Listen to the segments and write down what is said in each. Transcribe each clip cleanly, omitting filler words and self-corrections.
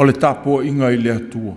O le tapuaiga i le Atua.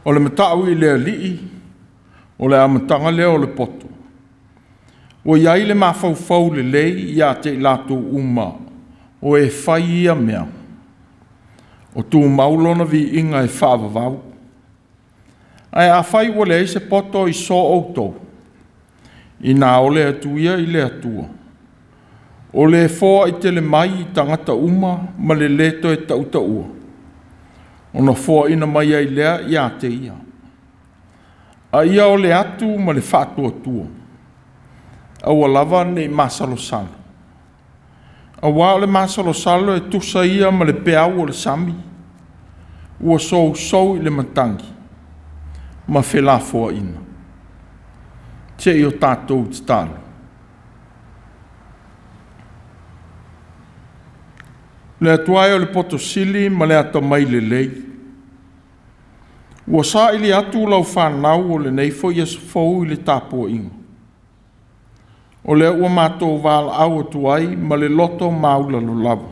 O le matau i le alii, o le amataga lea o le poto. Ua i ai le mafaufau lelei ia te i latou uma o e fai ia mea, o tumau lona viiga e faavavau. Ae afai ua leai se poto i so outou, ina ole atu ia i le Atua, o le foai tele mai i tagata uma ma le lē toe tautaua, ona foaina mai ai lea ia te ia. A ia o le atu ma le faatuatua, aua lava nei masalosalo. Auā o le masalosalo e tusa ia ma le peau o le sami, ua sousou i le matagi ma felafoaiga. Se i o tatou tatalo. Le Atua e o le poto sili ma le atamai lelei, ua saili atu lau fanau o lenei foi aso fou i le tapuaiga. O lea ua matou valaau atu ai ma le loto maualalo lava.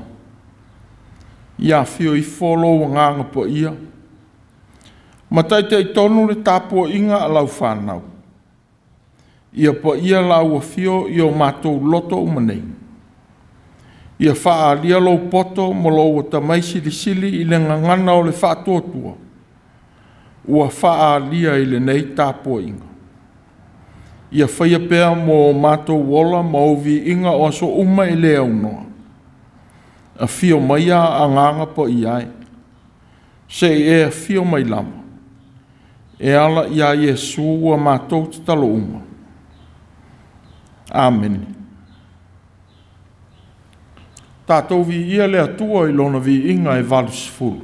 Ia afio ifo lou agaga paia, ma taitaitonu le tapuaiga a lau fanau. Ia paia lau afio i o matou loto uma nei. Ia faaalia lou poto ma lou atamai silisili i le gagana o le faatuatua, ua faaalia i lenei tapuaiga. Ia faia pea mo matou ola ma ou viiga o aso uma e le aunoa. Afio maia agaga paia e, se i e afio mai lava, e ala ia Iesu ua matou tatalo uma. Amene. Tatou viia le Atua i lona viiga e 80.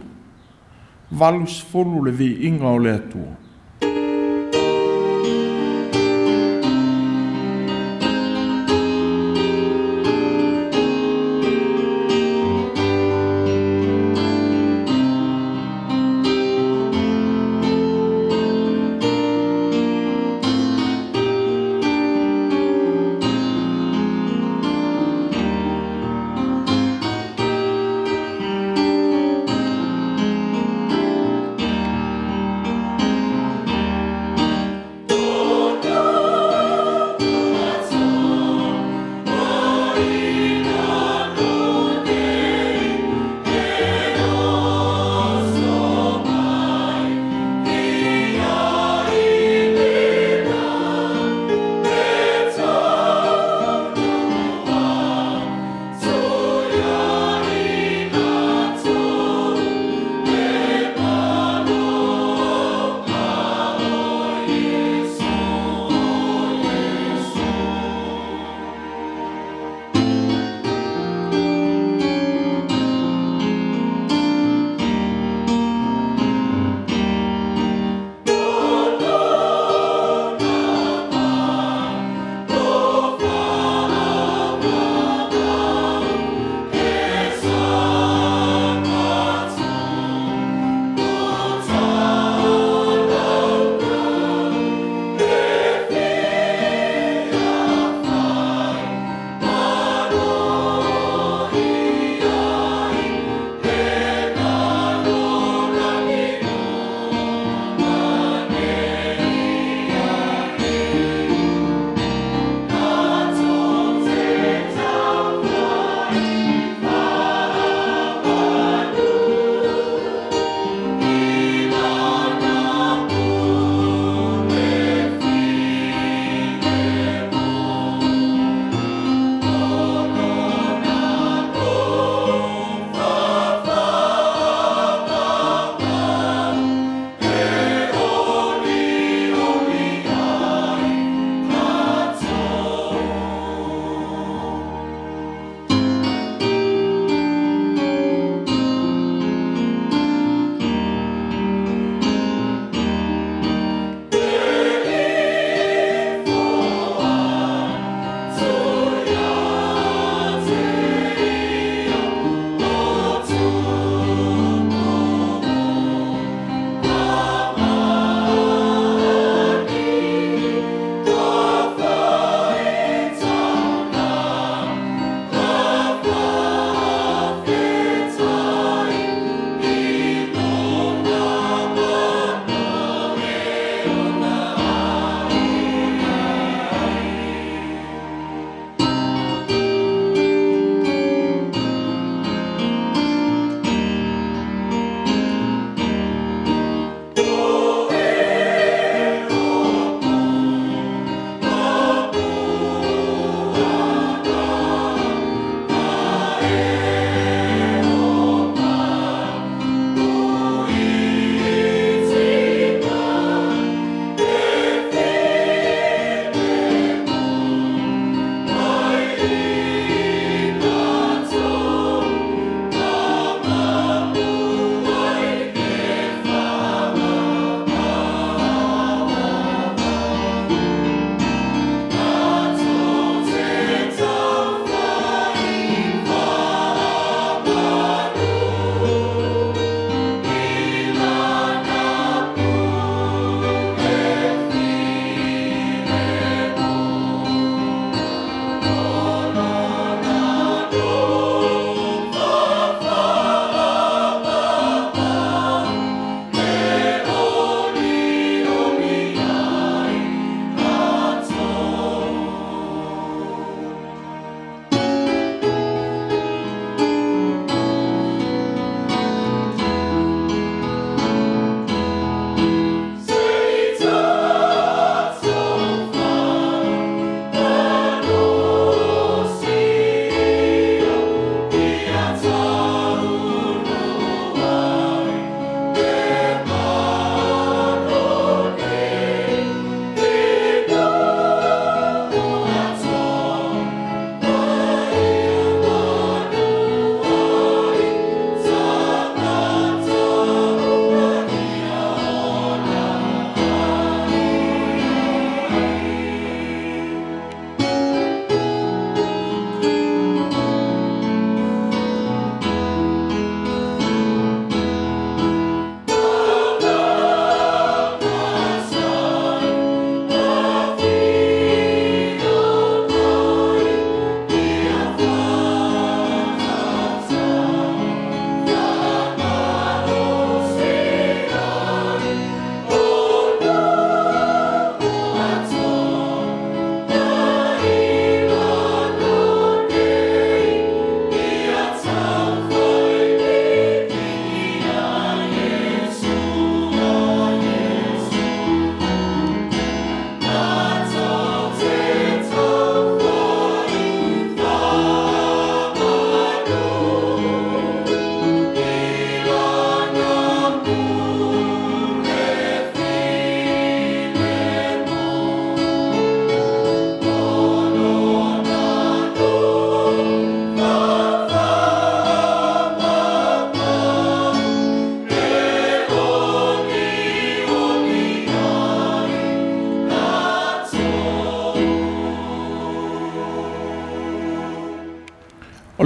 80 le viiga o le Atua.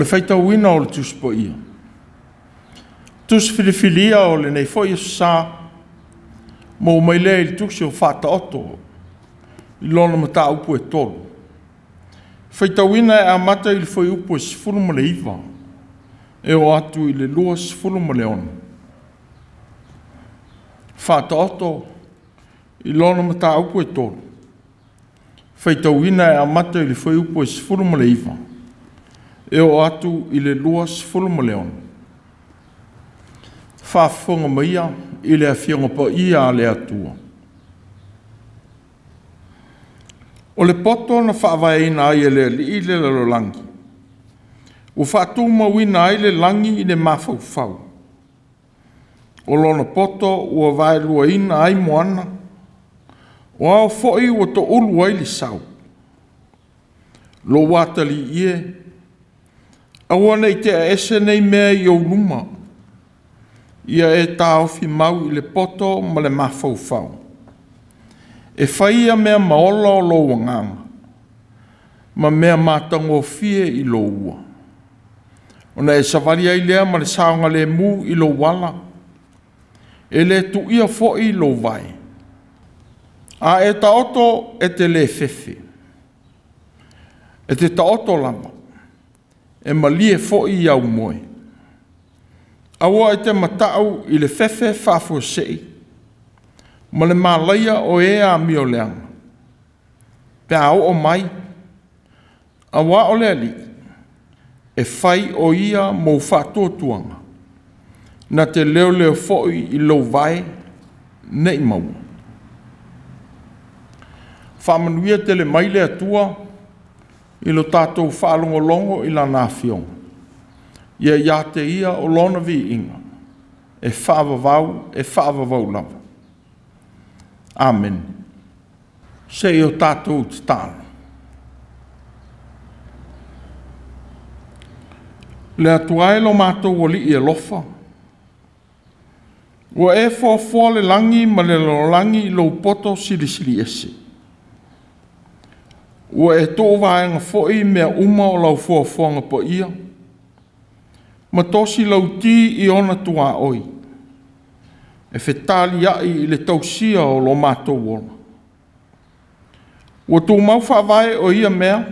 faitauina o le Tusi Paia. Tusi filifilia o lenei foi aso sa, maua mai lea i le Tusi o Faataoto i lona mataupu e 3. Faitauina e amata i le fuaiupu e 19 e oo atu i le 26. Faataoto i lona mataupu e 3. Faitauina e amata i le fuaiupu e 19 e oo atu i le 26. Faafofoga maia i le Afioga Paia a le Atua. O le poto na faavaeina ai e le Alii le lalolagi, ua faatumauina ai le lagi i le mafaufau. O lona poto ua vaeluaina ai moana, o ao foi ua toulu ai le sau. Lou atalii e, aua ne i tea ese nei mea i ou luma, ia e taofi mau i le poto ma le mafaufau. E fai ia mea maola o lou agaga, ma mea matagofie i lou ua. Ona e savali ai lea ma le saogalemu i lou ala, e le tuia foi lou vae. A e taoto e te le fefe, e te taoto lava, e malie foi i au moe. Aua e te matau i le fefe faafuasei, ma le malaia o e amioleaga, pe a oo mai, auā o le Alii, e fai o ia mou faatuatuaga, na te leoleo foi i lou vae nei maua. Faamanuia tele mai le Atua i lo tatou faalogologo i lana afioga. Ia ia te ia o lona viiga, e faavavau lava. Amen. Se i o tatou tatalo. Le Atua e lo matou Alii alofa, ua e foafoa le lagi ma le lalolagi i lou poto silisili ese. Ua e tuuvaega foi mea uma o lau foafoaga paia, ma tosi lauti i ona tuaoi, e fetaliai i le tausia o lo matou ola. Ua tumau faavae o ia mea,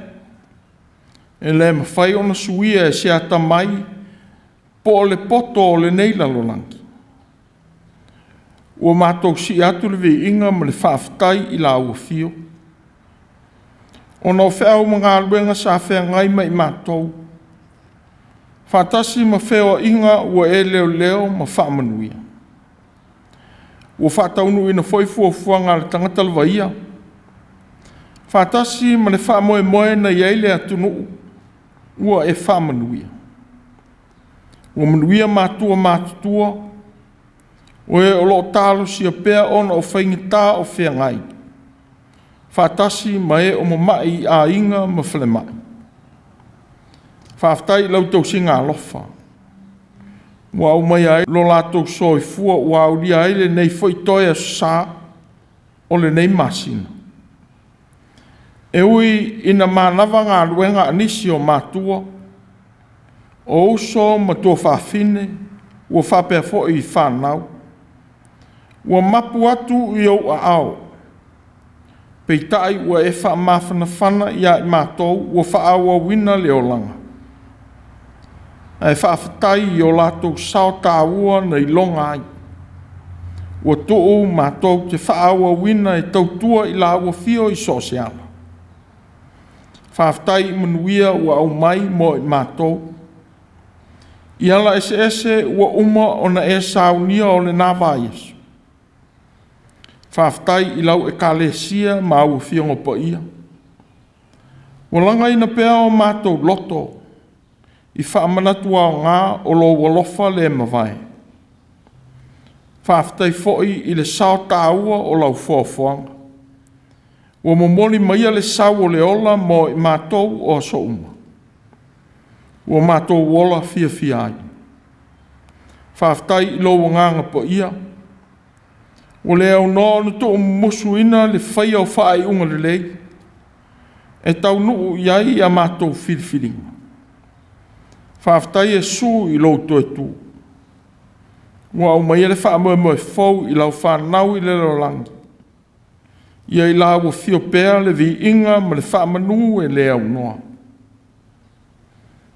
e le mafai ona suia e se atamai po o le poto o lenei lalolagi. Ua matou sii atu le viiga ma le faafetai i lau afio, ona o feau ma galuega sa feagai ma i matou, faatasi ma feoaiga ua e leoleo ma faamanuia. Ua faataunuuina foi fuafuaga a le tagata lavaia, faatasi ma le faamoemoe na i ai le atunuu, ua e faamanuia. Ua manuia matua matutua, o e o loo talosia pea ona o faigata o feagai, faatasi ma e o mamai i aiga ma falemai. Faafetai i lau tausiga alofa, ua aumai ai lo latou soifua ua aulia ai lenei foi toe aso sa o lenei masina. E ui ina manava galuega a nisi o matua, o uso ma tuafafine, ua faapea foi i fanau, ua mapu atu i ou aao, peitai ua e faamafanafana ia i matou ua faaauauina le olaga. Ae faafetai i o latou sao taua na iloga ai. Ua tuu matou te faaauauina e tautua i lau afio i so o se ala. Faafetai i manuia ua aumai mo i matou. I ala eseese ua uma ona e saunia o lena vaiaso. Faafetai i lau ekalesia ma au afioga paia. Ua lagaina pea o matou loto i faamanatu aoga o lou alofa le mavae. Faafetai foi i le sao taua o lau foafoaga. Ua momoli maia le sau o le ola mo i matou o aso uma. Ua matou ola fiafia ai. Faafetai i lou agaga paia. Ua le aunoa ona tuumumusuina le faia o faaiuga lelei, e taunuu i ai a matou filifiliga. Faafetai Iesu i lou toe tu, ua aumaia le faamoemoe fou i lau fanau i le lalolagi, ia i la ua fio pea le viiga ma le faamanu e le aunoa.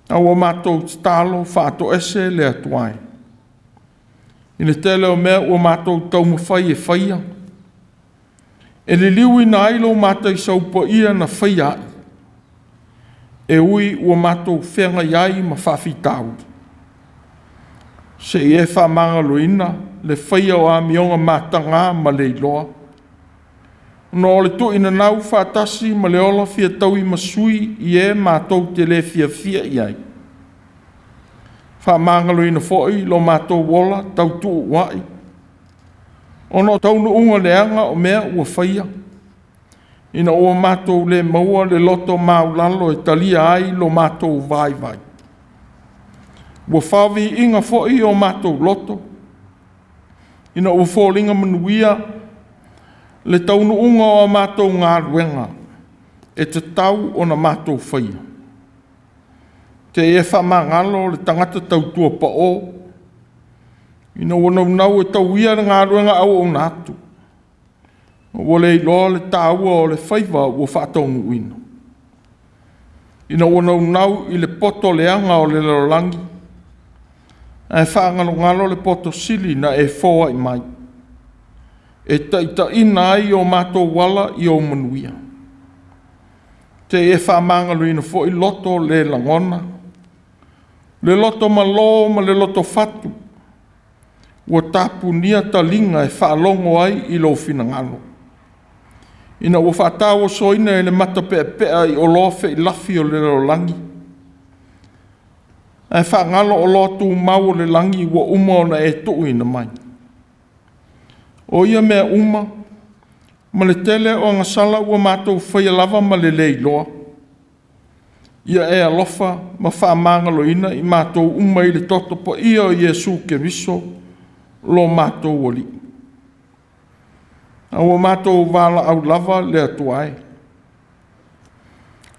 A ua matou tatalo faatoese le Atua e. I le tele o mea ua matou taumafai e faia, e liliuina ai lo mataisau paia na faia ai, e ui ua matou feagai ai ma faafitauli. Seia e faamagaloina le faia o amioga mataga ma le iloa, ona o le tuuinanau faatasi ma le ola fia tauimasui i e matou te le fiafia i ai. Faamagaloina foi lo matou ola tautuua'i, ona o taunuuga leaga o mea ua faia, ina ua matou le maua le loto maualalo e talia ai lo matou vaivai. Ua faoviiga foi o matou loto, ina ua foliga manuia le taunuuga o a matou galuega e tatau ona matou faia. Te i e faamagalo le tagata tautua pao, ina ua naunau e tauia le galuega auauna atu, ua le iloa le taua o le faiva ua faataunuuina. Ina ua naunau i le poto leaga o le lalolagi, ae faagalogalo le poto sili na e foai mai, e taitaiina ai o matou ala i ou manuia. Te i e faamagaloina foi loto le lagona, le loto malo ma le loto fatu, ua tapunia taliga e faalogo ai i lou finagalo, ina ua faatauosoina e le matapeapea i oloa feilafi o le lalolagi, ae faagalo oloa tumau o le lagi ua uma ona e tuuina mai. O ia mea uma, ma le tele o agasala ua matou faia lava ma le le iloa, ia e alofa ma faamagaloina i matou uma i le toto paia o Iesu Keriso lo matou Alii. A ua matou valaau lava le Atua e,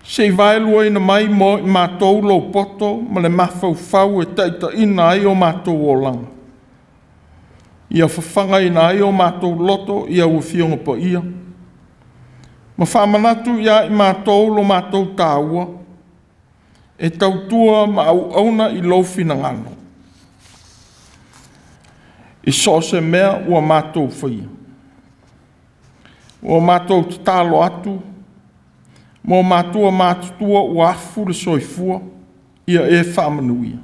se i vaeluaina mai mo i matou lou poto ma le mafaufau e taitaiina ai o matou olaga, ia fafagaina ai o matou loto i au afioga paia, ma faamanatu ia i matou lo matou taua, e tautua ma auauna i lou finagalo, i so o se mea ua matou faia. Ua matou tatalo atu mo matua matutua ua afu le soifua, ia e faamanuia.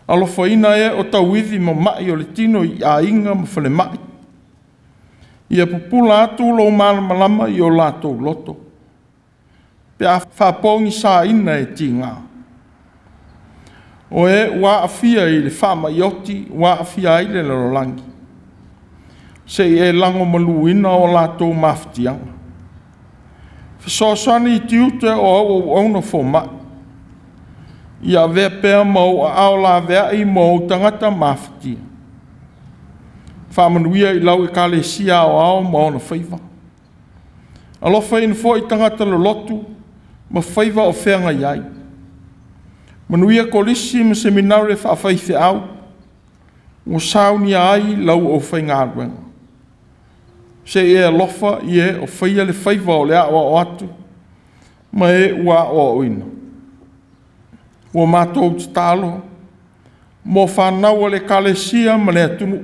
Alofaina e o tauivi mama'i o le tino i aiga ma falemai, ia pupula atu lou malamalama i o latou loto, pe a faapogisaina e tiga. O e ua aafia i le faamai oti ua aafia ai le lalolagi, se i e lagomaluina o latou mafatiaga. Fesoasoani i tiute o auauauna fomai, ia avea pea ma ou aao laveai ma ou tagata mafatia. Faamanuia i lau ekalesia aoao ma ona faiva. Alofaina foi tagata lolotu ma faiva o feagai ai. Manuia kolisi ma seminare faafaifeau, ua saunia ai lau aufaigaluega. Se i e alofa i e o faia le faiva o le aoao atu, ma e ua aoaoina. Ua matou tatalo mo fanau a le ekalesia ma le atunuu,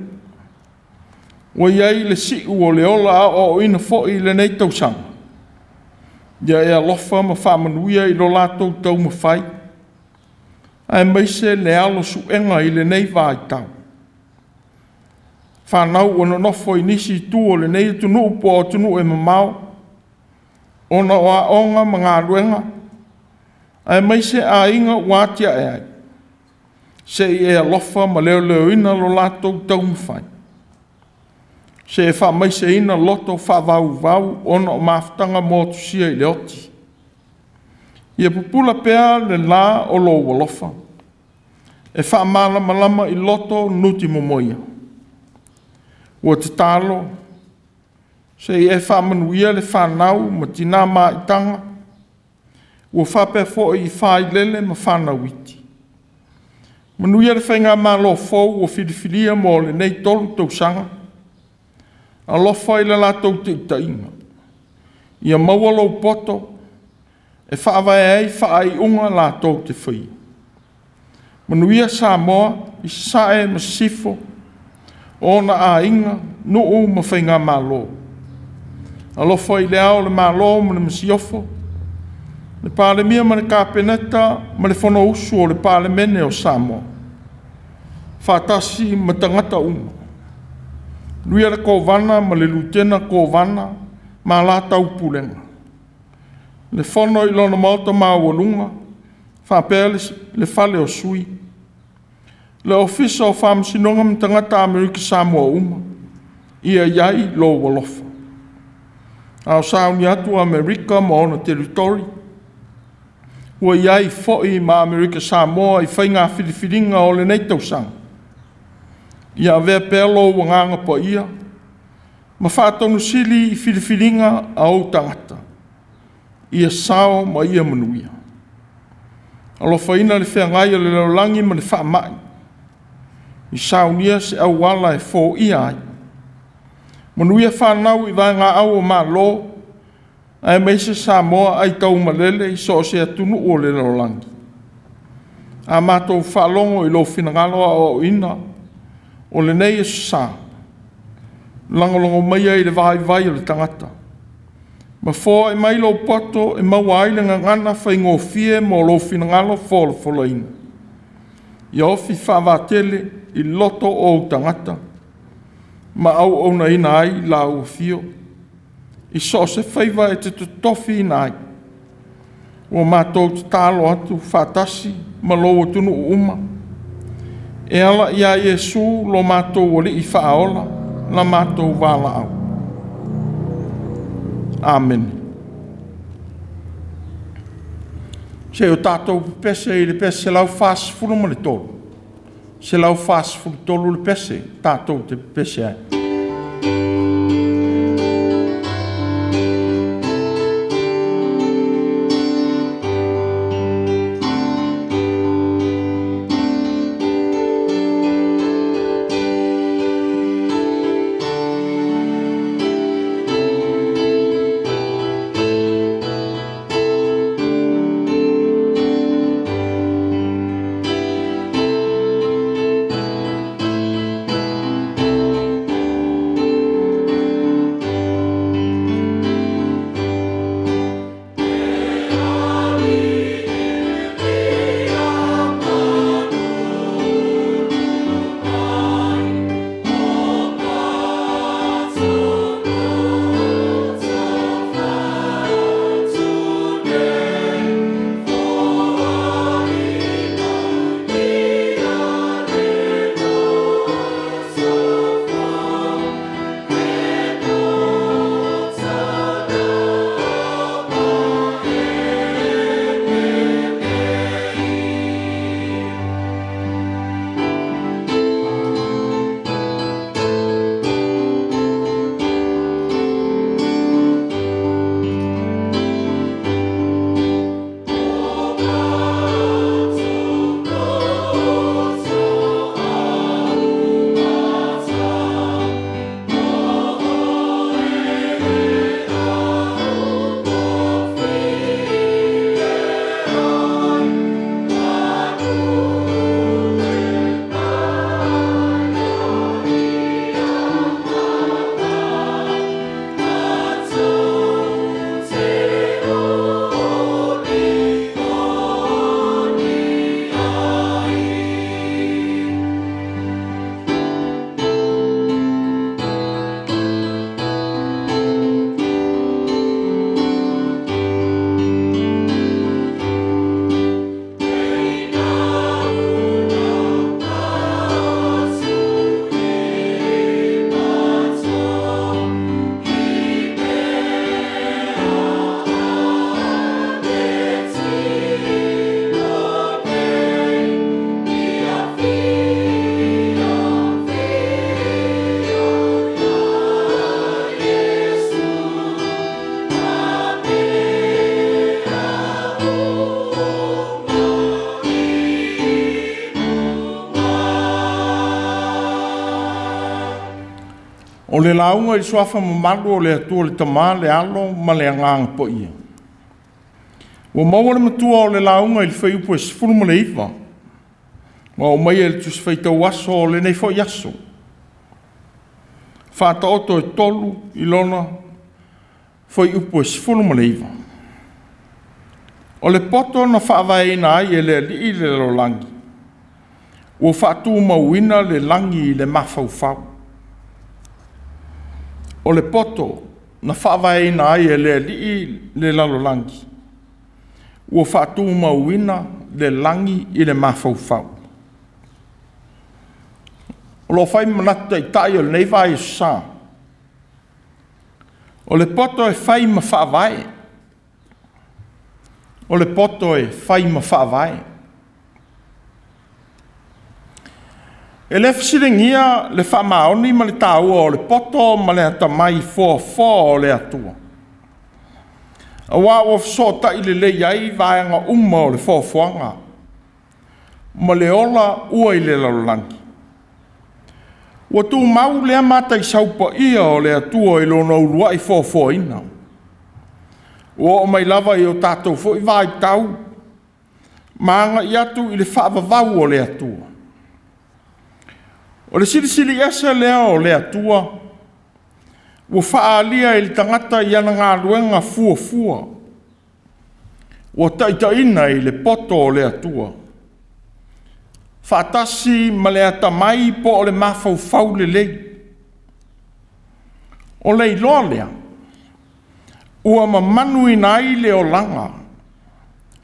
ua i ai le siu o le ola aoaoina foi i lenei tausaga. Ia e alofa ma faamanuia i lo latou taumafai, aemaise le alo suega i lenei vaitau. Fanau ua nonofo i nisi itu o lenei atunuu po o atunuu e mamao, ona o aoga ma galuega, aemaise aiga ua atiae ai. Se i e alofa ma leoleoina lo latou taumafai. Se e faamaiseina loto faavauvau ona o mafutaga motusia i le oti. Ia pupula pea le la o lou alofa, e faamalamalama i loto nuti momoia. Ua tatalo, se i e faamanuia le fanau ma tina maitaga, ua faapea foi i failele ma fanau iti. Manuia le faigamalo fou ua filifilia mo lenei 3 tausaga. Alofa i le latou taitaiga, ia maua lou poto e faavae ai faaiuga latou te faia. Manuia Samoa i Sasae ma Sisifo, o ona aiga, nuu ma faigamalo. Alofa i Le Ao o le Malo ma le Masiofo, le Palemia ma le Kapeneta ma le Fonousu o le Palemene o Samoa, faatasi ma tagata uma. Manuia le Kovana ma le Lutena Kovana ma la Taupulega, le Fono i lona Maota maualuga faapea le Fale o Sui, le Ofisa o Faamasinoga ma tagata Amerika Samoa uma, ia i ai lou alofa. A o sauni atu Amerika ma ona Territory, ua i ai foi ma Amerika Samoa i faiga filifiliga o lenei tausaga, ia avea pea lou agaga paia ma faatonusili i filifiliga a ou tagata, ia sao ma ia manuia. Alofaina le feagai o le lalolagi ma le faamai, i saunia se auala e foia ai. Manuia fanau i vaegaau o Malo, aemaise Samoa aitaumalele i so o se atunuu o le lalolagi. A matou faalogo i lou finagalo aoaoina o lenei aso sa, lagolago maia i le vaivai o le tagata, ma foai mai lou poto e maua ai le gagana faigofie mo lou finagalo folafolaina. Ia ofi faavaatele i loto o ou tagata ma auaunaina ai lau afio i so o se faiva e te totofiina ai. Ua matou tatalo atu faatasi ma lou atunuu uma, e ala ia Iesu lo matou Alii Faaola, la matou valaau. Amene. Se i o tatou pepese i le pese 143, 143 le pese tatou te pepese ai. O le lauga i le suafa mamalu o le Atua le Tama, le Alo ma le Agaga Paia. Ua maua le matua o le lauga i le fuaiupu e 19, ua aumaia i le Tusi Faitau Aso o lenei foi aso, Faataoto e 3 i lona fuaiupu e 19. O le poto na faavaeina ai e le Alii le lalolagi, ua faatumauina le lagi i le mafaufau. O le poto na faavaeina ai e le Alii le lalolagi, ua faatumauina le lagi i le mafaufau. O lo o fai manatu taitai o lenei vaiaso sa, o le poto e fai ma faavae. O le poto e fai ma faavae. E le fesiligia le faamaoni ma le taua o le poto ma le atamai foafoa o le Atua, aua ua fesootai lelei ai vaega uma o le foafoaga ma le ola ua i le lalolagi. Ua tumau lea mataisau paia o le Atua i lona uluai foafoaina. Ua oo mai lava i o tatou foi vaitau ma agai atu i le faavavau o le Atua. O le silisili ese lea o le Atua ua faaalia i le tagata i ana galuega fuafua, ua taitaiina i le poto o le Atua, faatasi ma le atamai po o le mafaufau lelei. O le iloa lea ua mamanuina ai le olaga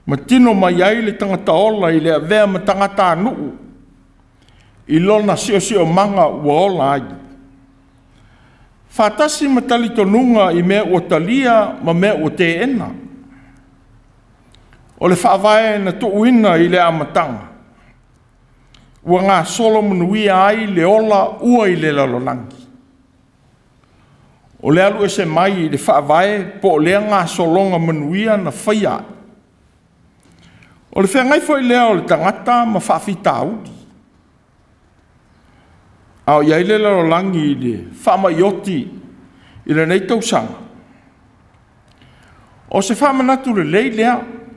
ma tino mai ai le tagata ola i le avea ma tagatanuu i lona siosiomaga ua ola ai, faatasi ma talitonuga i mea ua talia ma mea ua teena. O le faavae na tuuina i le amataga ua gasolo manuia ai le ola ua i le lalolagi. O le alu ese mai i le faavae po o lea gasologa manuia na faia ai. O le feagai foi lea o le tagata ma faafitauli. A o i ai le lalolagi i le faamaioti i lenei tausaga, o se faamanatu lelei lea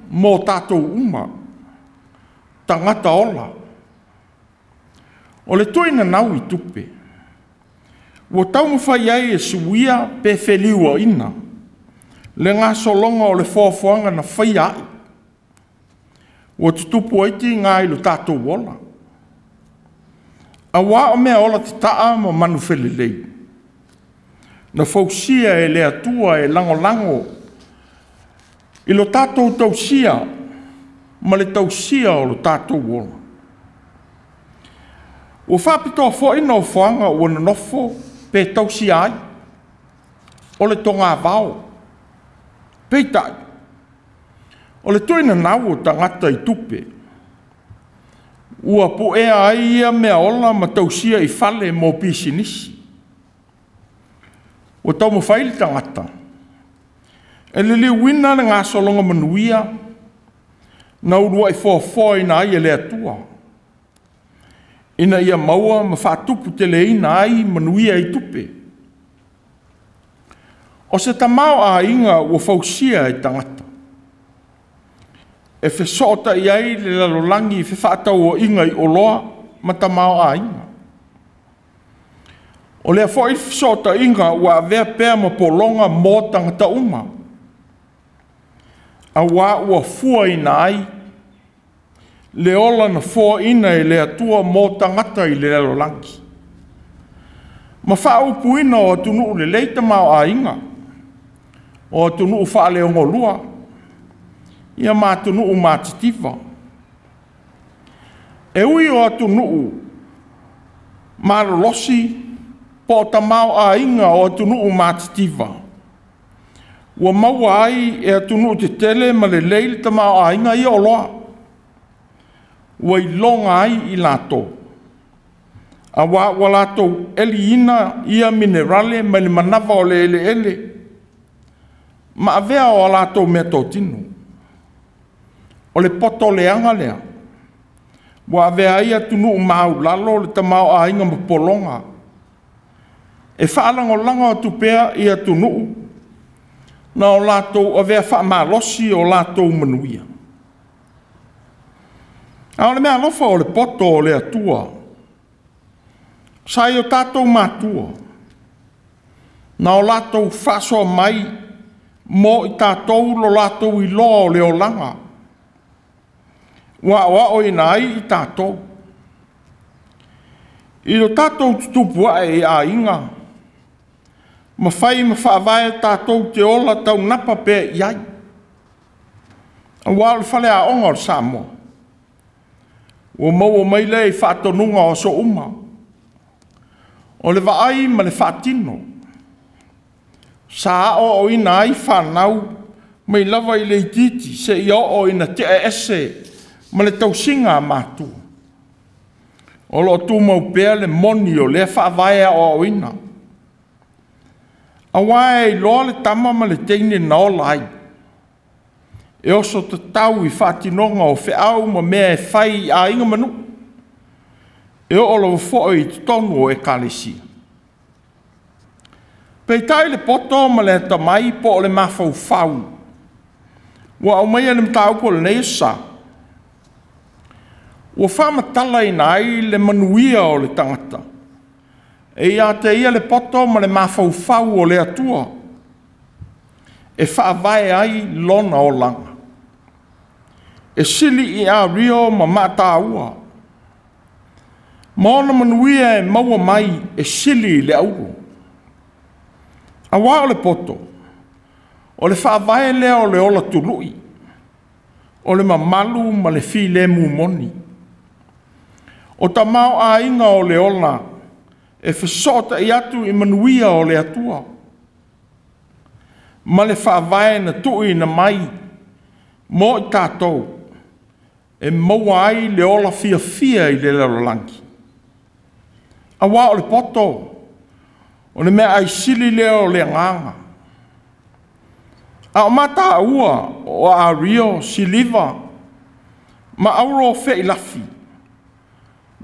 mo tatou uma, tagata ola. O le tuinanau i tupe ua taumafai ai e suia pe feliuaina le gasologa o le foafoaga na faia ai. Ua tutupu ai tiga i lo tatou ola, aua o mea ola tataa ma manufelelei na fausia e le Atua e lagolago i lo tatou tausia ma le tausia o lo tatou ola. Ua faapitoa foi nofoaga ua nonofo pe tausia ai o le togavao. Peitai, o le tuinanau o tagata i tupe ua puea ai ia mea ola ma tausia i fale mo pisinisi. Ua taumafai le tagata e liliuina le gasologa manuia na uluai foafoaina ai e le Atua, ina ia maua ma faatuputeleina ai manuia i tupe. O se tamaoaiga ua fausia e tagata e fesootai ai le lalolagi i fefaatauaiga i oloa ma tamaoaiga. O lea foi fesootaiga ua avea pea ma pologa mo tagata uma, aua ua fuaina ai le ola na foaina e le Atua mo tagata i le lalolagi, ma faaupuina o atunuu lelei tamaoaiga, o atunuu faaleogolua, ia ma atunuu matitiva. E ui o atunuu malolosi po o tamaoaiga o atunuu matitiva, ua maua ai e atunuu tetele ma lelei le tamaoaiga ia oloa, ua iloga ai i latou, aua ua latou eliina ia minerale mai le manava o le eleele ma avea o a latou meatotino. O le poto leaga lea ua avea ai atunuu maulalo le tamaoaiga ma pologa E faalagolago atu pea i atunuu na o latou avea faamalosi o latou manuia. A o le meaalofa o le poto o le Atua sa i o tatou matua, na o latou faasoa mai mo i tatou lo latou iloa o le olaga, ua aoaoina ai i tatou. I lo tatou tutupu ae i aiga, ma fai ma faavae tatou te ola taunapa pea i ai, aua o le faleaoga o le Samoa, ua maua mai lea i faatonuga o aso uma, o le vaai ma le faatino, sa aoaoina ai fanau mai lava i le itiiti seia oo ina tea ese ma le tausiga a matua. O lo o tumau pea le moni o lea faavae aoaoina, aua e iloa le tama ma le teine na ola ai, e oso tatau i faatinoga o feau ma mea e fai i aiga ma nuu, e oo lava foi i totonu o ekalesia. Peitai le poto ma le atamai po o le mafaufau ua aumaia le mataupu o lenei aso sa, ua faamatalaina ai le manuia o le tagata e ia te ia le poto ma le mafaufau o le Atua e faavae ai lona olaga, e sili i ario ma mataua, ma ona manuia e maua mai e sili i le auro. Aua o le poto, o le faavae lea o le ola tului, o le mamalu ma le filemu moni. O tamaoaiga o le ola e fesootai atu i manuia o le Atua, ma le faavae na tuuina mai mo i tatou e maua ai le ola fiafia i le lalolagi. Aua o le poto, o le mea aisili lea o le agaga. A o mataua o ario, siliva ma auro feilafi,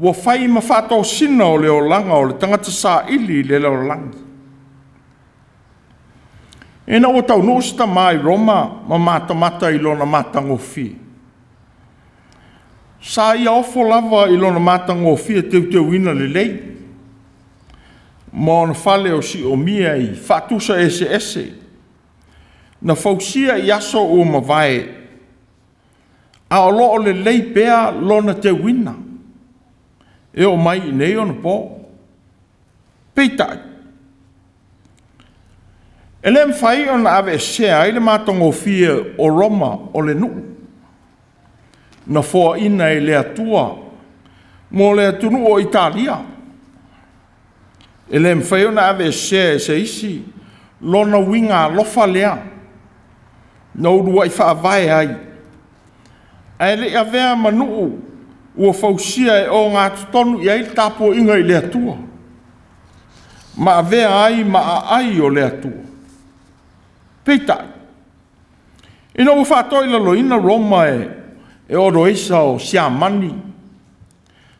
ua fai ma faatosina o le olaga o le tagata saili i le lalolagi. Ina ua taunuu se tama i Roma ma matamata i lona matagofie, sa ia ofo lava i lona matagofie teuteuina lelei, ma ona fale o siomia i faatusa eseese, na fausia i aso ua mavae, a o loo lelei pea lona teuina, e oo mai i nei ona po. Peitai, e le mafai ona aveesea ai le matagofie o Roma o le nuu, na foaina e le Atua mo le atunuu o Italia. E le mafai ona aveesea e se isi lona uiga alofa lea na uluai faavae ai, ae le i avea ma nuu ua fausia e ogatotonu i ai le tapuaiga i le Atua, ma avea ai ma aai o le Atua. Peitai, ina ua faatoilaloina Roma e Odoesa o Siamani,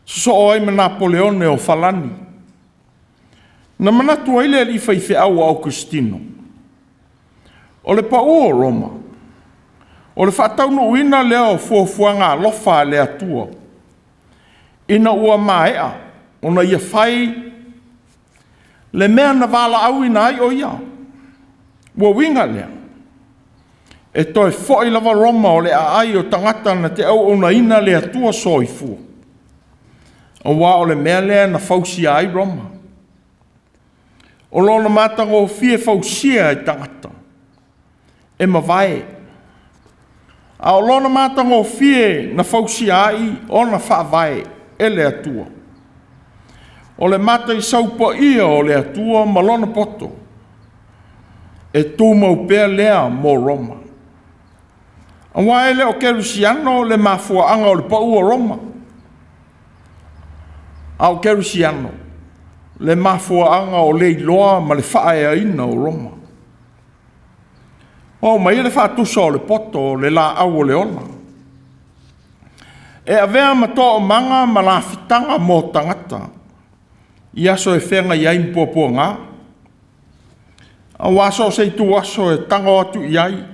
sosoo ai ma Napoleone o Falani, na manatu ai le alii faifeau o Aukositino, o le pau o Roma, o le faataunuuina lea o fuafuaga alofa a le Atua, ina ua maea ona ia fai le mea na valaauina ai o ia. Ua uiga lea, e toe foi lava Roma o le aai o tagata na te auaunaina le Atua soifua, aua o le mea lea na fausia ai Roma. O lona matagofie fausia e tagata e mavae, a o lona matagofie na fausia ai ona faavae e le Atua. O le mataisau paia o le Atua ma lona poto, e tumau pea lea mo Roma. Aua e le o kerisiano le mafuaaga o le pau o Roma, a o kerisiano le mafuaaga o le iloa ma le faaeaina o Roma. O mai le faatusa o le poto o le laau o le ola, e avea ma toomaga ma lafitaga mo tagata i aso e feagai ai ma puapuaga, Auā so o se ituaso e tago atu i ai,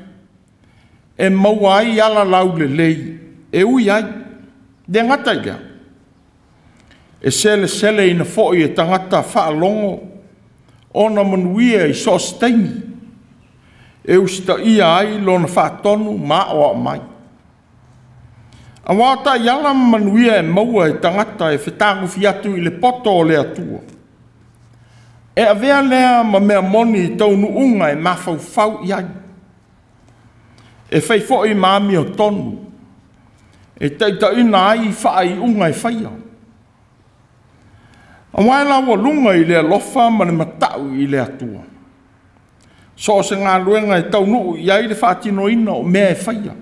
e maua ai alalaulelei e ui ai. Le gata i lea, e seleseleina foi e tagata faalogo ona manuia i so o se taimi, e usitaia ai lona faatonu ma aoao mai. Auā o taiala ma manuia e maua e tagata e fetagofi atu i le poto o le Atua, e avea lea ma mea moni i taunuuga e mafaufau i ai, e fai foi ma amiotonu, e taitaiina ai faaiuga e faia. Auā e laualuga i le alofa ma le mata'u i le Atua so o se galuega e taunuu i ai le faatinoina o mea e faia.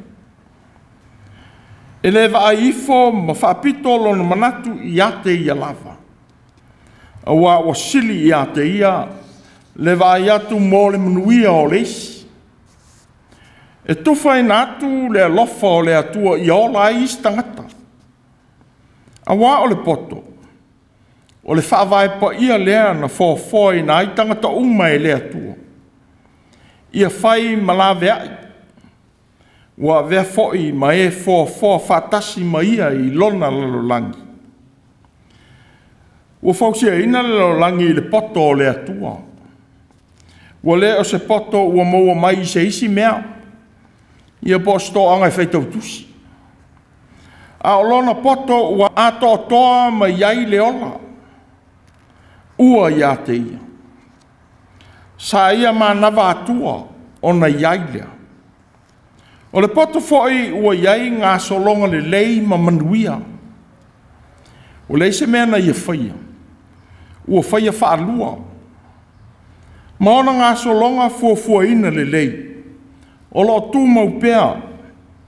E le vaai ifo ma faapito lona manatu ia te ia lava, auā ua sili ia te ia le vaai atu mo le manuia o le isi. E tufaina atu le alofa o le Atua ia ola ai isi tagata. Auā o le poto, o le faavae paia lea na foafoaina ai tagata uma e le Atua, ia fai ma laveai, ua avea foi ma e foafoa faatasi ma ia i lona lalolagi. Ua fausiaina le lalolagi i le poto o le Atua. Ua le o se poto ua maua mai i se isi mea, ia po o se toaga e faitautusi, a o lona poto ua atoatoa mai ai le ola, ua ia te ia. Sa ia manava atua ona i ai lea. O le poto foi ua i ai gasologa lelei ma manuia. Ua leai se mea na ia faia, ua faia faalua, ma ona gasologa fuafuaina lelei, o lo o tumau pea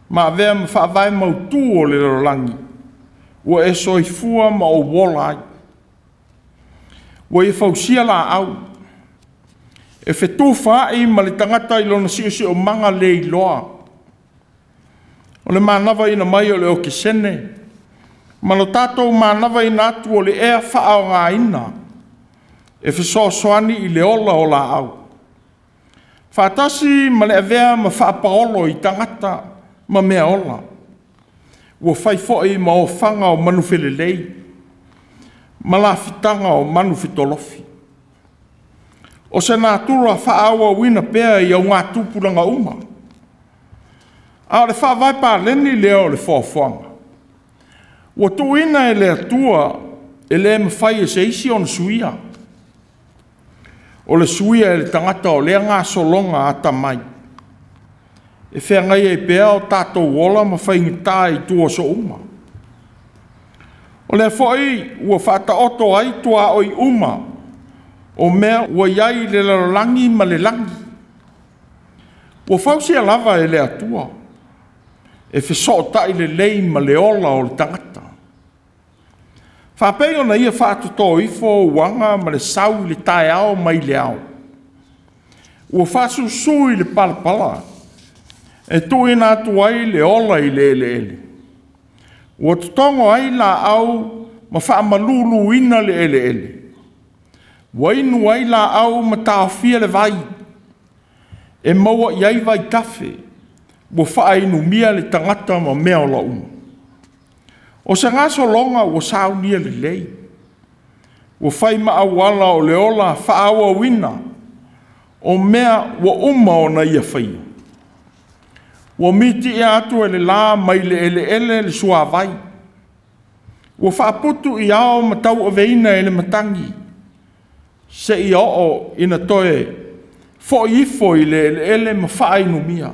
ma avea ma faavae mautū o le lalolagi, ua e soifua ma ou ola ai. Ua ia fausia laau, e fetufaai ma le tagata i lona siosiomaga le iloa. O le manavaina mai o le okesene, ma lo tatou manavaina atu o le ea faaaogaina, e fesoasoani i le ola o laau. Faatasi ma le avea ma faapaolo i tagata ma mea ola. Ua fai foi ma ofaga o manufelelei, ma lafitaga o manufetolofi. O se natura faaauauina pea i augatupulaga uma. A o le faavae paleni lea o le foafoaga, ua tuuina e le Atua e le mafai e se isi ona suia. O le suia e le tagata o lea gasologa atamai, e feagai ai pea o tatou ola ma faigata i ituaso uma. O lea foi ua faataoto ai tuaoi uma o mea ua i ai i le lalolagi ma le lagi. Ua fausia lava e le Atua e fesootai lelei ma le ola o le tagata. Faapei ona ia faatotō ifo uaga ma le sau i le taeao mai le ao. Ua faasusu i le palapala e tuuina atu ai le ola i le eleele. Ua totogo ai laau ma faamaluluina le eleele. Ua inu ai laau ma taofia le vai, e maua i ai vaitafe, ua faainumia le tagata ma mea ola uma. O se gasologa ua saunia lelei, ua fai ma auala o le ola faaauauina o mea ua uma ona ia faia. Ua mitiia atu e le la mai le eleele le suavai. Ua faaputu i ao ma tauaveina e le matagi, seia oo ina toe foi ifo i le eleele ma faainumia.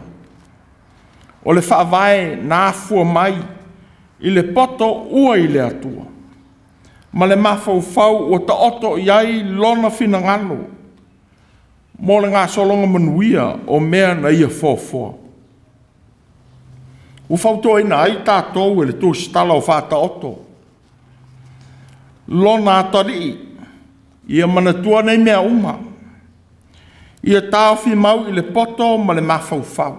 O le faavae na afua mai i le poto ua i le Atua, ma le mafaufau ua taoto i ai lona finagalo mo le gasologa manuia o mea na ia foafoa. Ua fautuaina ai tatou e le tusitala o Faataoto, lona atalii, ia manatua nei mea uma, ia taofi mau i le poto ma le mafaufau.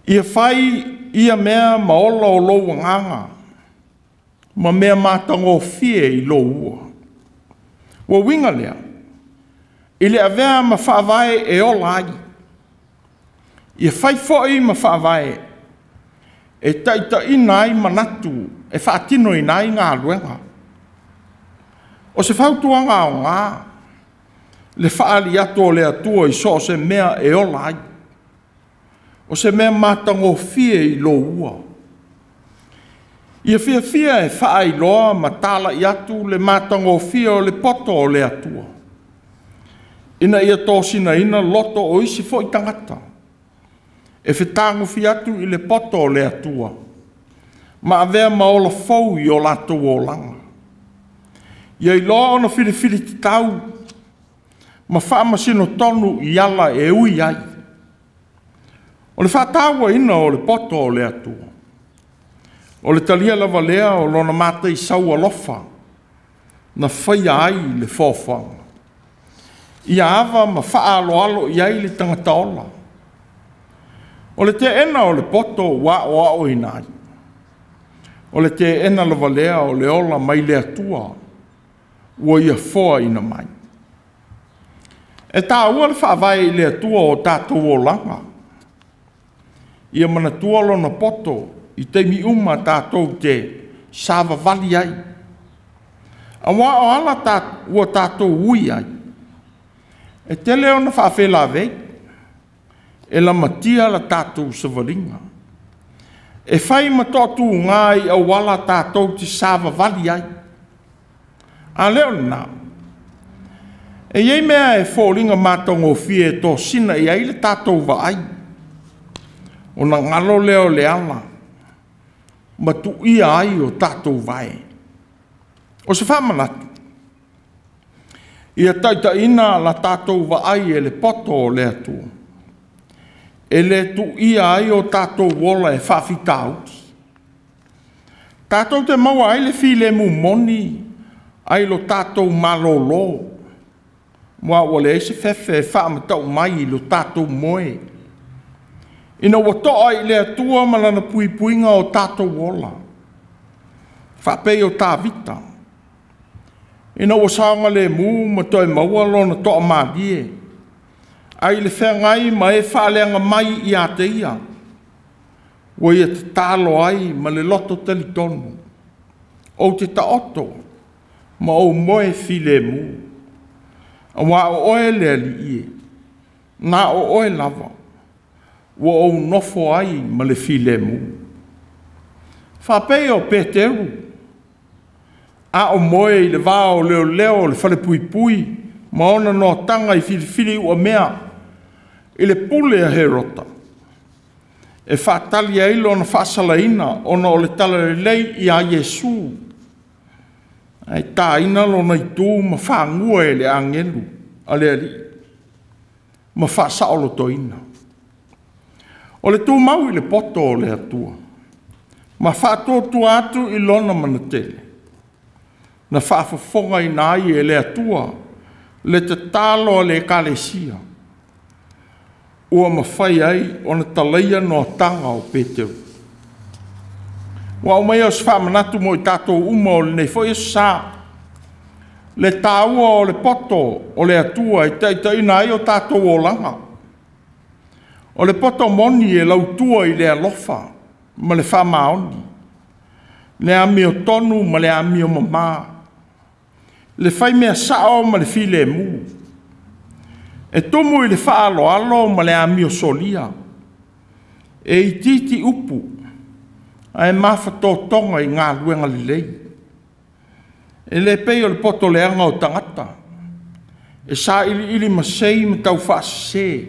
Ia fai ia mea ma ola o lou agaga, ma mea matagofie i lou ua. Ua uiga lea, I le avea ma faavae e ola ai, ia fai foi ma faavae e taitaiina ai manatu e faatinoina ai galuega. O se fautuaga aoga le faaali atu o le Atua i so o se mea e ola ai, o se mea matagofie i lou. Ia fiafia e faailoa ma talai atu le matagofie o le poto o le Atua, ina ia tosinaina loto o isi foi tagata e fetagofi atu i le poto o le Atua ma avea ma ola fou i o latou olaga. Ia iloa ona filifili tatau ma faamasino tonu i ala e ui ai. O le faatauaina o le poto o le Atua, o le talia lava lea o lona mataisau alofa na faia ai le foafoaga. Ia ava ma faaaloalo i ai le tagata ola. O le teena o le poto ua aoaoina ai, o le teena lava lea o le ola mai le Atua ua ia foaina mai. E taua le faavae i le Atua o tatou olaga. Ia manatua lona poto i taimi uma tatou te savavali ai. Aua o ala ua tatou ui ai, e tele ona faafelavei, e lamatia la tatou savaliga. E fai ma toatuga i auala tatou te savavali ai. A lea o lena, e i ai mea e foliga matagofie e tosina i ai le tatou vaai, ona galo lea o le ala ma tuia ai o tatou vae. O se faamanatu, ia taitaiina la tatou vaai e le poto o le Atua, e le tuia ai o tatou ola e faafitauli. Tatou te maua ai le filemu moni ai lo tatou malolo, ma ua leai se fefe e faamatau mai i lo tatou moe, ina ua toa i le Atua ma lana puipuiga o tatou ola. Faapei o Tavita, ina ua saogalemu ma toe maua lona toamalie, ai le feagai ma e faaleaga mai ia te ia, ua ia tatalo ai ma le loto talitonu, ou te taoto ma ou moe filemu, aua o oe le Alii e, na o oe lava, ua ou nofo ai ma le filemu. Faapei o Peteru, a o moe i le va o leoleo o le falepuipui ma ona noataga i filifili uamea i le pule a Herota, e faatali ai lona faasalaina ona o le talalelei ia Iesu, ae taina lona itu ma fagua e le agelu a le Alii ma faasaolotoina. O le tumau i le poto o le Atua ma faatuatua atu i lona manatele, na faafofogaina ai e le Atua le tatalo a le Ekalesia, ua mafai ai ona talaia noataga o Peteru. Ua aumai o se faamanatu mo i tatou uma o lenei foi aso sa, le taua o le poto o le Atua e taitaiina ai o tatou olaga. O le poto moni e lautua i le alofa ma le faamaoni, le amiotonu ma le amio mamā, le faimea sao ma le filemu, e tumu i le faaaloalo ma le amio solia, e itiiti upu ae mafatotoga i galuega lelei. E le pei o le poto leaga o tagata, e sailiili masei ma taufaasese,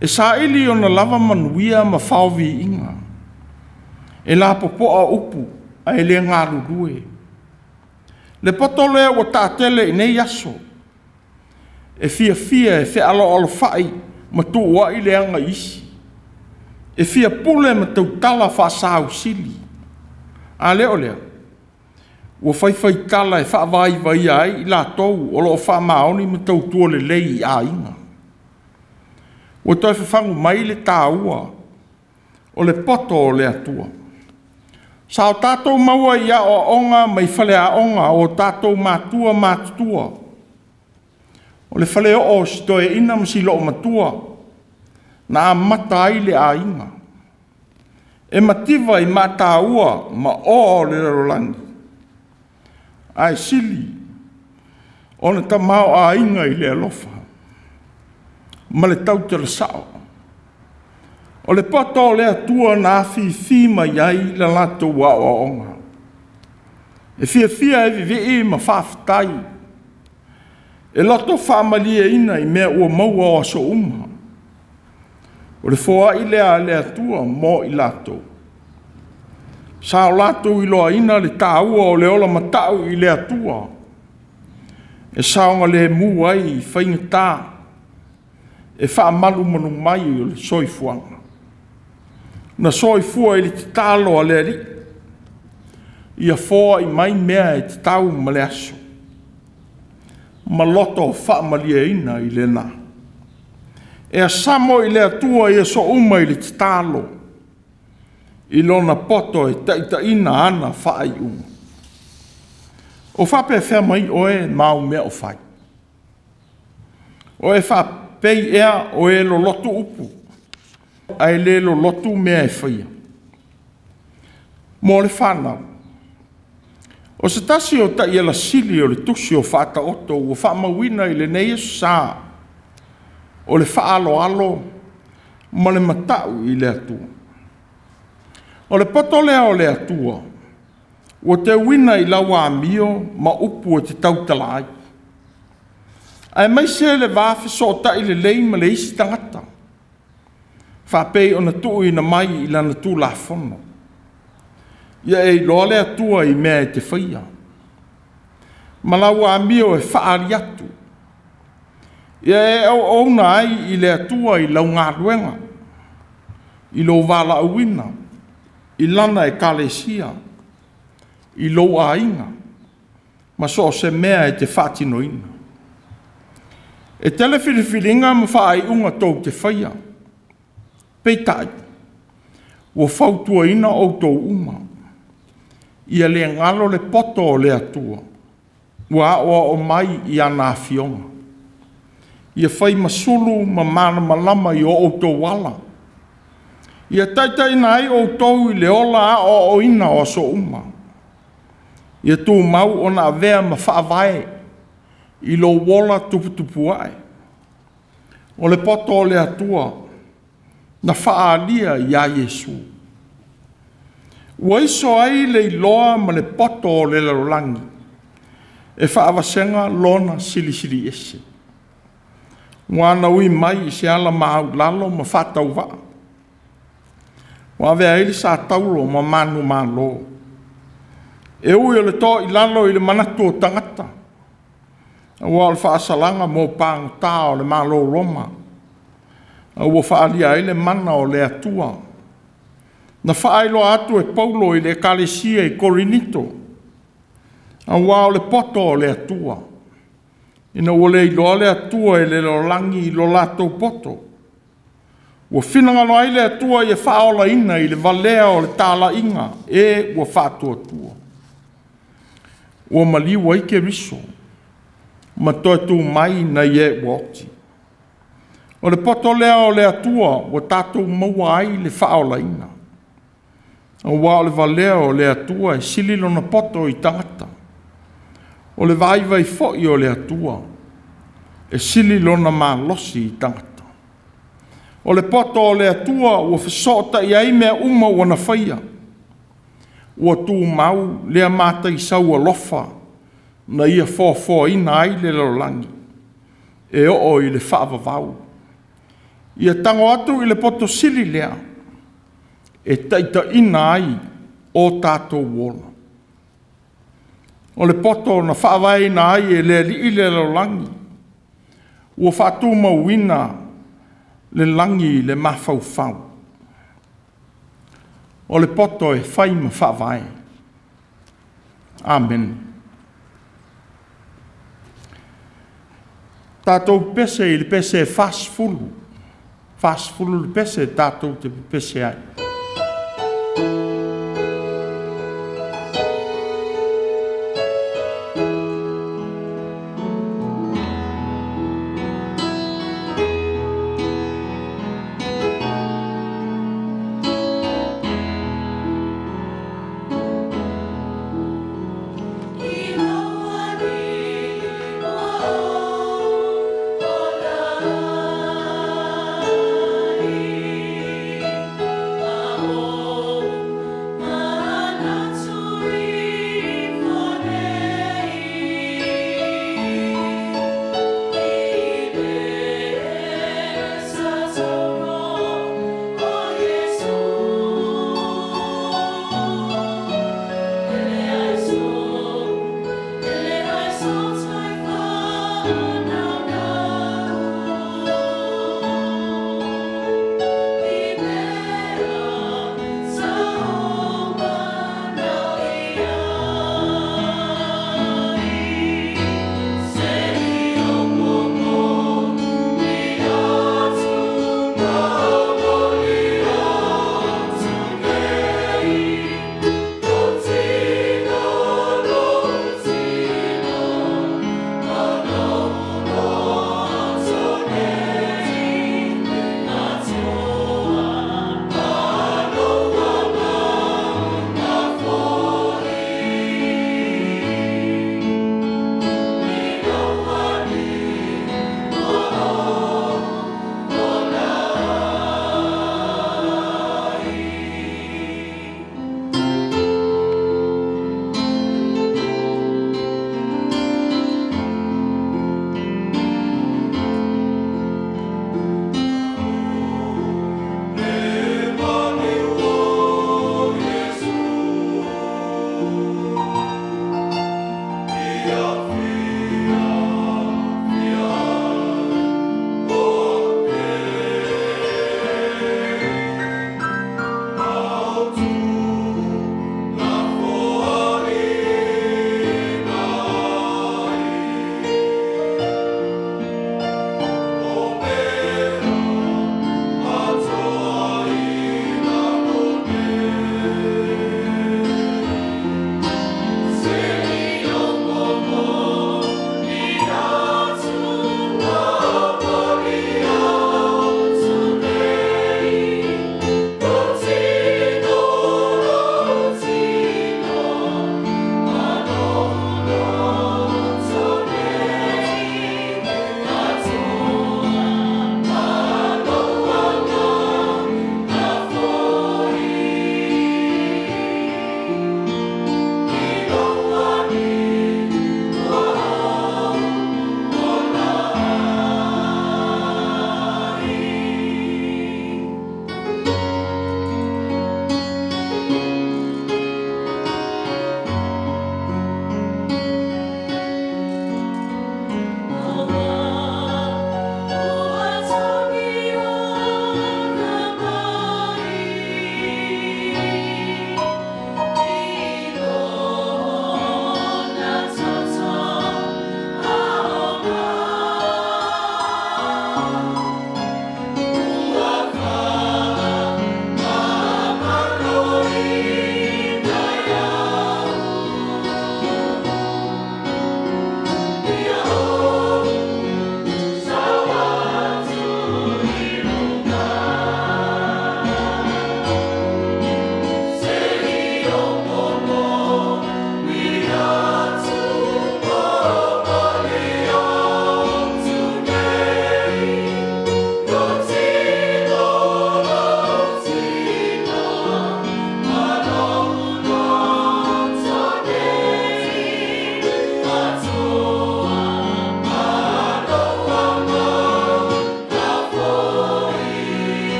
e saili ona lava manuia ma faoviiga, e lapopoa upu ae le galulue. Le poto lea ua taatele i nei aso, e fiafia e fealoalofai ma tuuai leaga isi, e fia pule ma tautala faasausili. A lea o lea, ua faifaitala e faavaivaia ai i latou o loo faamaoni ma tautua lelei i aiga. Ua toe fafagu mai le taua o le poto o le Atua. Sa o tatou maua i aoaoga mai faleaoga o tatou matua matutua. O le faleoo o si toeaina ma si loomatua na amata ai le aiga. E mativa i mataua ma oa o le lalolagi, ae sili ona tamaoaiga i le alofa ma le tautala sao. O le poto o le Atua na afifi mai ai la latou aoaoga. E fiafia e vivii ma faafetai, e loto faamalieina i mea ua maua o aso uma. O le foai lea a le Atua mo i latou. Sa o latou iloaina le taua o le ola matau i le Atua, e saogalemu ai i faigata, e faamalumalu mai o le soifuaga. Na soifua i le tatalo a le Alii, ia foai mai mea e tatau ma le aso, ma loto faamalieina i lena. E asamo i le Atua i aso uma i le tatalo, i lona poto e taitaiina ana faaiuga. O faapefea mai oe ma au mea o fai? O e faapei ea o e lolotu upu, ae le lolotu mea e faia. Mo le fanau, o se tasi o taiala sili o le tusi o Faataoto ua faamauina i lenei aso sa, o le faaaloalo ma le matau i le Atua. O le poto lea o le Atua, ua teuina i lau amio ma upu e te tautala ai, aemaise le va fesootai lelei ma le isi tagata, faapei ona tuuina mai i lana Tulafono. Ia e iloa le Atua i mea e te faia, ma lau amio e faaali atu. Ia e auauna ai i le Atua i lau galuega, i lou valaauina, i lana ekalesia, i lou aiga, ma so o se mea e te faatinoina. E tele filifiliga ma faaiuga tou te faia, peitai, ua fautuaina outou uma, ia le galo le poto o le Atua, ua aoao mai i ana afioga. Ia fai masulu ma malamalama i o outou ala. Ia taitaiina ai outou i le ola aoaoina o aso uma. Ia tumau ona avea ma faavae i lou ola tuputupu ae. O le poto o le Atua na faaalia ia Iesu. Ua iso ai le iloa ma le poto o le lalolagi, e faavasega lona silisili ese. Ua ana ui mai i se ala maulalo ma faatauvaa. Ua avea ai le sataulo ma manumalo. E ui o le toa i lalo i le manatu o tagata, aua o le faasalaga mo pagota o le Malo Roma, a ua faaalia ai le mana o le Atua. Na faailoa atu e Paulo i le ekalesia i Korinito, aua o le poto o le Atua, ina ua le iloa le Atua i le lalolagi i lo latou poto. Ua finagalo ai le Atua ia faaolaina i le valea o le talaiga e ua faatuatua. Ua maliu ai Keriso ma toe tu mai nai e ua oti. O le poto lea o le Atua ua tatou maua ai le faaolaina. Aua o le valea o le Atua e sili lona poto i tagata. O le vaivai foi o le Atua e sili lona malosi i tagata. O le poto o le Atua ua fesootai ai mea uma ua na faia. Ua tumau lea mataisau alofa na ia foafoaina ai le lalolagi e oo i le faavavau. Ia tago atu i le poto sili lea e taitaiina ai o tatou ola. O le poto na faavaeina ai e le Alii le lalolagi, ua faatumauina le lagi i le mafaufau. O le poto e fai ma faavae. Amen. Tatou pese i le pese e 40. 40 le pese tatou te pese ai.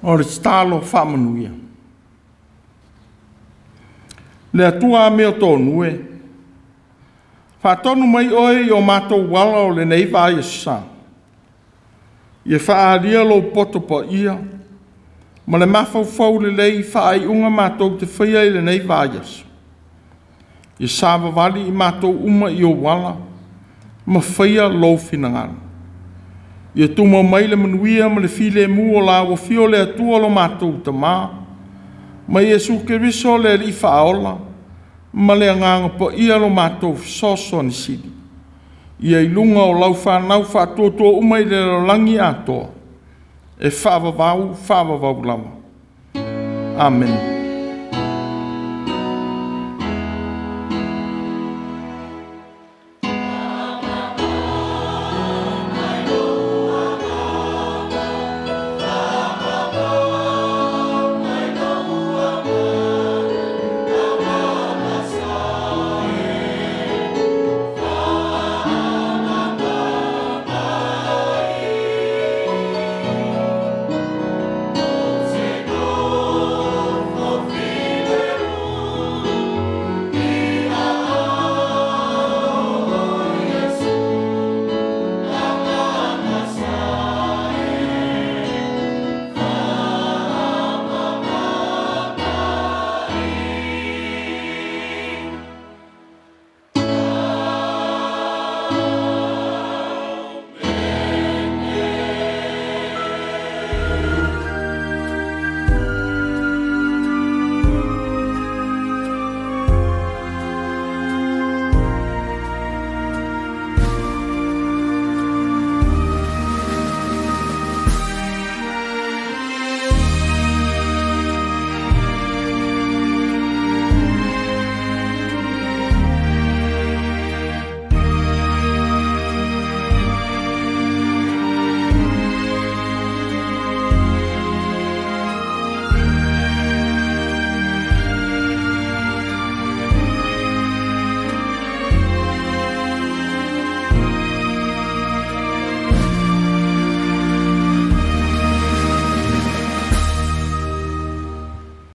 O le tatalo faamanuia. Le Atua amiotonu e, faatonu mai oe i o matou ala o lenei vaiaso sa, ia faaalia lou poto paia ma le mafaufau lelei i faaiuga matou te faia i lenei vaiaso. Ia savavali i matou uma i ou ala ma faia lou finagalo. Ia tumau mai le manuia ma le filemu o lau afio le Atua lo matou Tama, ma Iesu Keriso le Alii Faaola, ma le Agaga Paia lo matou fesoasoani sili, ia i luga o lau fanau faatuatua uma i le lalolagi atoa, e faavavau, faavavau lava. Amene.